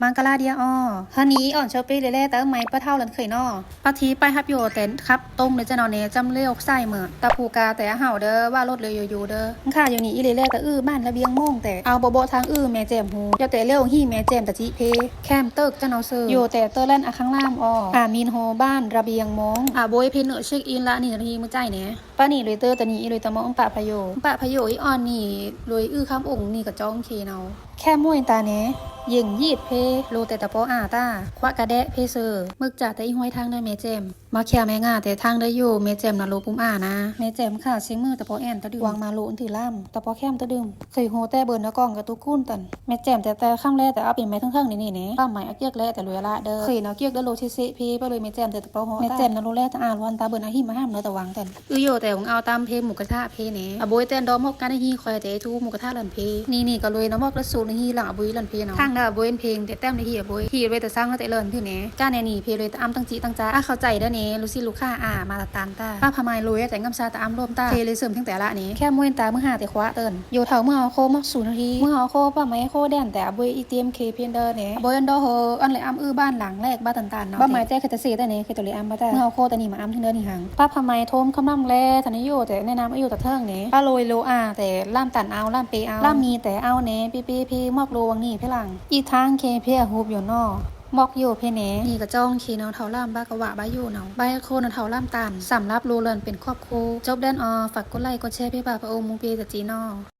ມັງກະລາດຽອໍ ຮະນີອອນເຊີເປເລແລຕາໄມປະເທົາລັນເຄີຍນໍ ປາທີປ້າຍຮັບໂຢແຕ່ຂັບຕົງເດີຈະນໍແນ ຈຳລ້ຽວຊ້າຍເມືອ ຕາພູກາແຕ່ເຮົາເດີ ວ່າລົດເລີຍຢູ່ເດີ ຂ້າຢູ່ນີ້ອີເລແລຕາອື້ບ້ານລະບຽງໂມງແຕ່ ເອົາບໍ່ເບາະທາງອື້ແມ່ແຈ່ມຮູ້ ຢ່າແຕ່ລ້ຽວຮີແມ່ແຈ່ມຕາຈິເພ ແຄມເຕີກຈະນໍເຊີ ໂຢແຕ່ເຕີແລນອາຄັງລາມອໍ ອາມີນໂຮບ້ານລະບຽງໂມງ ອາໂບຍເພເນີເຊັກອິນລະນີ້ນາທີມື້ໃຈແນ ປານີ້ລຸຍເຕີຕານີ້ອີລຸຍຕາມອງປະພະໂຍ ປະພະໂຍອີອອນນີ້ລຸຍອື້ຄຳອົງນີ້ກະຈ້ອງເຄເນົາ ແຄມມວຍຕາແນ ເຢັງຢີດເພ ໂລແຕ່ຕາປໍອາຕາ ຄວະກະແດະເພເຊີ ເມິກຈາແຕ່ອີຫ້ວຍທາງເດີແມ່ແຈ່ມ ມາແຄແມ່ງາແຕ່ທາງເດີໂຢ ແມ່ແຈ່ມນະໂລປຸມອານາ ແມ່ແຈ່ມຂ້າຊິມືຕາປໍແອນຕະດຶງ ກວາງມາໂລອັນຖືລຳ ຕາປໍແຄມຕະດຶງ ເຄີຍໂຮແຕ່ເບີນະກອງກະຕຸກຸນຕັນ ແມ່ແຈ່ມແຕ່ແຕ່ຄຳແລແຕ່ເອົາເປັນໄມ້ເທິງໆນີ້ແນ ປ້າໄມ້ອາກຽກແລແຕ່ລຸຍອະລະເດີ ເຄີຍນະກຽກເດີໂລເຊເຊເພ ປະເລີຍແມ່ແຈ່ມແຕ່ຕາປໍຮອ ແມ່ແຈ່ມນະໂລແລຕາອາລວນຕາເບີນອາຫິມມະຫາມເນີຕາວັງຕັນ ອືໂຢແຕ່ຫວງເອົາຕຳເພໝູກະທະເພແນ ອະໂບຍແຕ່ນດອມອກການະຮີຄອຍແຕ່ທູໝູກະທະລັນເພ ນີ້ນີ້ກະລຸຍນຳອອກລະສູນະຮີຫຼັງອະບຸຍລັນເພເນາະ ທາງດາອະບົຍເພັງແຕ່ແຕ້ມນະຮີອະບົຍ ທີ່ເລີຍແຕ່ສັງແຕ່ເລີນຄືແນ ການແນນີ້ເພເລີຍແຕ່ອຳຕັ້ງຈິຕັ້ງຈາ ອາເຂົ້າໃຈເດີແນ ລູຊິລູກຄ້າອາມາລະຕາງຕາ ປ້າພະໄມລຸຍແຕ່ງຳຊາຕາອຳລວມຕາ ເພເລີຍເສີມເຖິງແຕ່ລະເນ ແຄມມວຍຕາມື້ຫາແຕ່ຂວາເຕີນ ໂຢເຖົ້າເມືອເອົາໂຄໝອກສູນະຮີ ເມືອເອົາໂຄປ້າໄມໂຄແດນແຕ່ອະບົຍອີຕຽມເຄເພນເດີແນ ອະບົຍອັນດໍໂຮ ອັນເລີຍອຳອືບ້ານຫຼັງແລກບາດຕັນຕານເນາະ ປ້າໄມແຕ່ເຄີຍຕາເຊແຕ່ແນ ເຄີຍຕະເລີຍອຳບາຕາ ເມືອເອົາໂຄຕານີ້ມາອຳເຖິງເດີນີ້ຫັງ ປ້າພະໄມໂທມຄຳລຳແລ ທະນະໂຢແຕ່ແນນຳອາຍຸຕາເທິງເນ ປ້າໂລຍໂລອາແຕ່ລາມຕັນເອົາ ລາມເປເອົາ ລາມມີແຕ່ເອົາແນ ເປເປເພ ໝອກໂລວັງນີ້ເພຫຼັງ ອີທາງເຄເພອະຮູບໂຢນໍ ໝອກໂຢເພແນ ນີ້ກະຈ້ອງເຄນໍ ເຖົ້າລາມບາກະວະບາໂຢນໍ ບາຍໂຄນະເຖົ້າລາມຕານ ສຳລັບໂລເລີນເປັນຄອບຄົວ ຈົບແດນອໍ ຝາກກົດໄລກົດແຊເພບາພະໂອມຸງເປຈະຈີນໍ